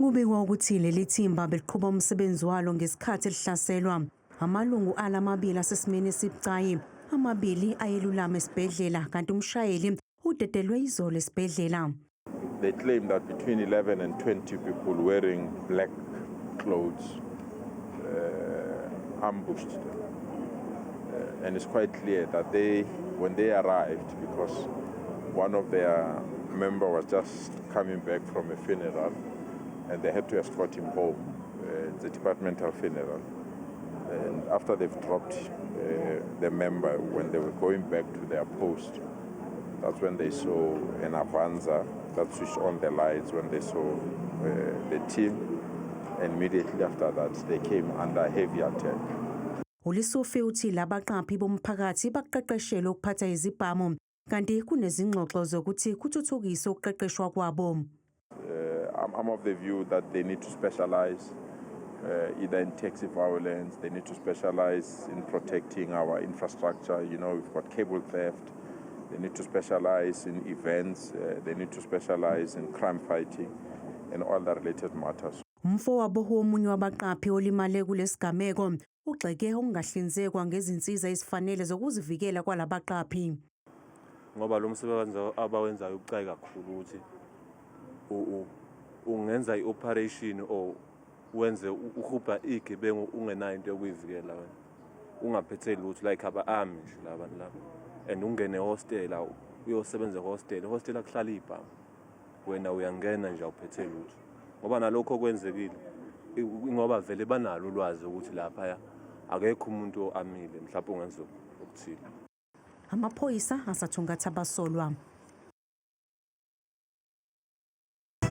Kubikwa ukuthi leli thimba beliqhuba umsebenzi walo ngesikhathi lihlaselwa. Amalungu alo amabili asesimeni esibucayi, amabili ayelulama esibhedlela kanti umshayeli udedelwe izolo esibhedlela. They claim that between 11 and 20 people wearing black clothes ambushed them. And it's quite clear that they, when they arrived, because one of their member was just coming back from a funeral, and they had to escort him home. It's a departmental funeral. And after they've dropped the member, when they were going back to their post, that's when they saw an Avanza that switched on the lights when they saw the team. And immediately after that, they came under heavy attack. ULesufi uthi labaqaphi bomphakathi baqeqeshelwe ukuphatha izibhamu kanti kunezingxoxo zokuthi kuthuthukiswe ukuqeqeshwa kwabo. I'm of the view that they need to specialize either in taxi violence, they need to specialize in protecting our infrastructure. We've got cable theft. They need to specialize in events. They need to specialize in crime fighting and all the related matters. Umfowabo womunye wabaqaphi olimale kulesigameko ugxeke ukungahlinzekwa ngezinsiza ezifanele zokuzivikela kwalabaqaphi. Ngoba lo msebenzi abawenzayo ubucayi kakhulu ukuthi ungenza i-operation or wenze uhubha iy'gebengu ungenayo into yokuyivikela wena, ungaphethe lutho, like aba-army nje la bantu laba, and ungene ehostela, uyosebenza ehostela, ehostela kuhlala iy'bhamu, wena uyangena nje awuphethe lutho, ngoba nalokho okwenzekile ngoba vele banalo ulwazi ukuthi laphaya akekho umuntu o-amile mhlawumbe ungenza okuthile. Amaphoyisa asathungatha abasolwa.